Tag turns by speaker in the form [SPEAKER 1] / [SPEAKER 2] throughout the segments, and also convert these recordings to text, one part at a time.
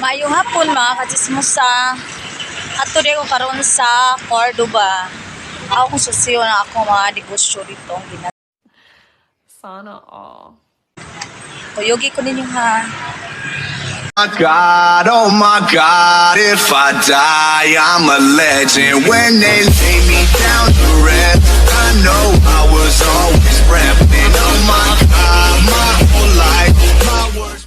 [SPEAKER 1] Maayong hapon, mga kachismosa. Adto ko karon sa Cordoba. Ako kung susiyo na ako mga negosyo dito ang gina.
[SPEAKER 2] Sana all.
[SPEAKER 1] Kuyugi ko ninyo, ha.
[SPEAKER 3] My God, oh my God, if I die, I'm a legend. When they lay me down to rest, I know I was always repping. Oh my God, my whole life, my words.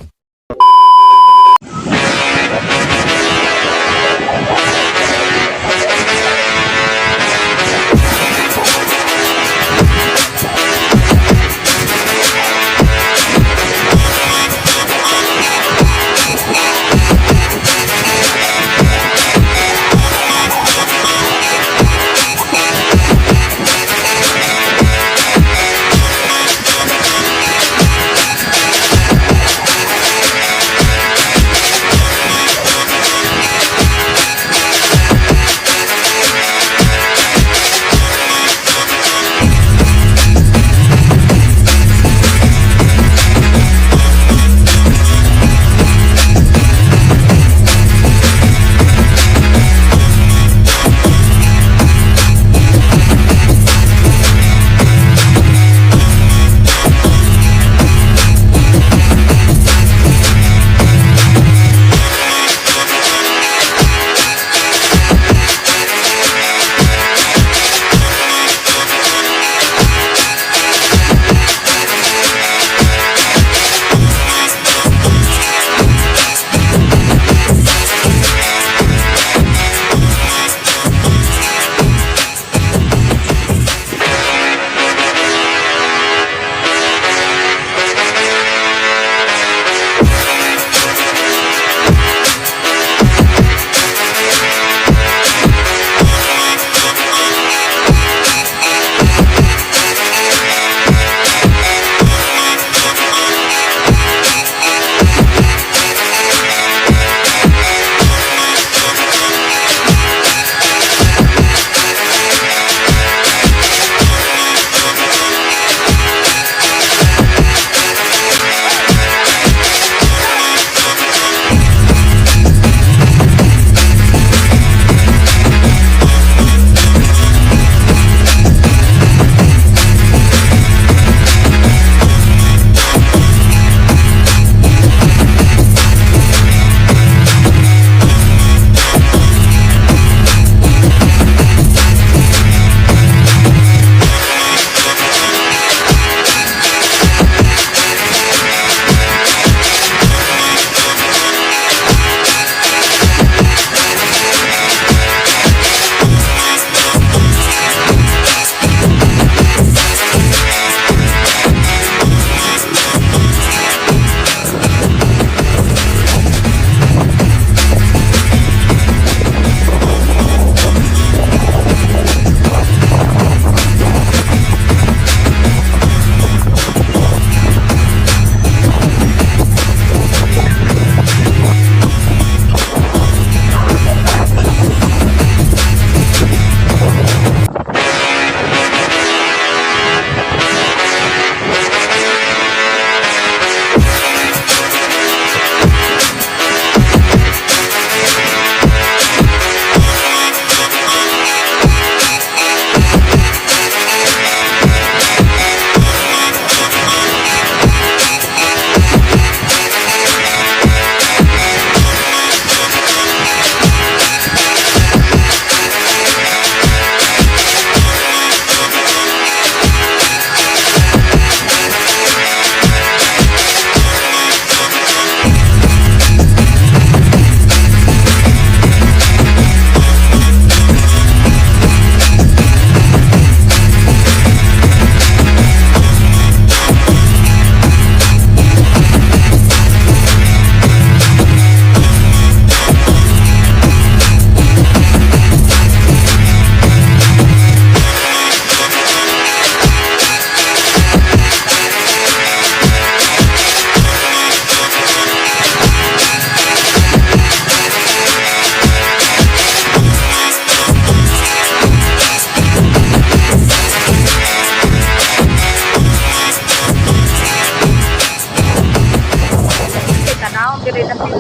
[SPEAKER 1] Kay tanawon diri dapit.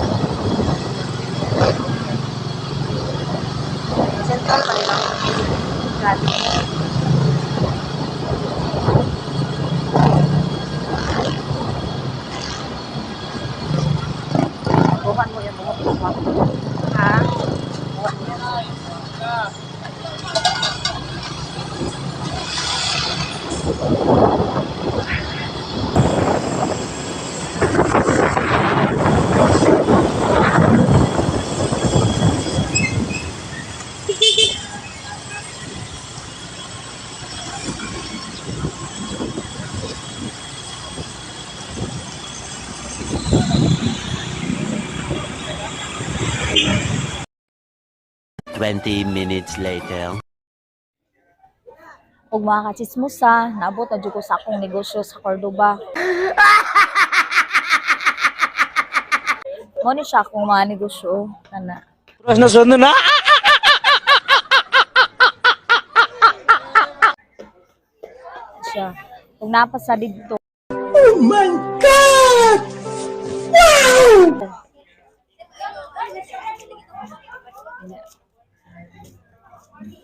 [SPEAKER 1] Central pa nila. Grabe. Bukan mo yung buhok ko. Ha? Buhan mo yan.
[SPEAKER 4] 20 minutes later.
[SPEAKER 1] Ug mga kachismosa, naabot na jud ko sa akong negosyo sa Cordoba. Mao ni siya akong mga negosyo kana.
[SPEAKER 5] Na.
[SPEAKER 1] Siya. Ug napasa didto. Oh my God! Wow!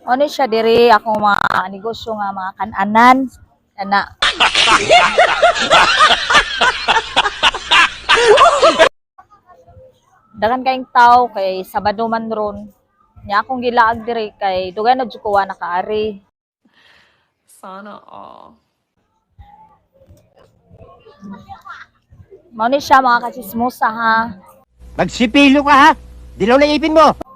[SPEAKER 1] Ano siya diri akong mga negosyo nga mga kananan kana. Dagan kayong tao kay Sabado man ron. Nya akong gilaag diri kay dugay na jud ko wa nakaari.
[SPEAKER 2] Sana all.
[SPEAKER 1] Mao ni siya, mga kachismosa, ha.
[SPEAKER 6] Magsipilo ka ha! Dilaw na ipin mo!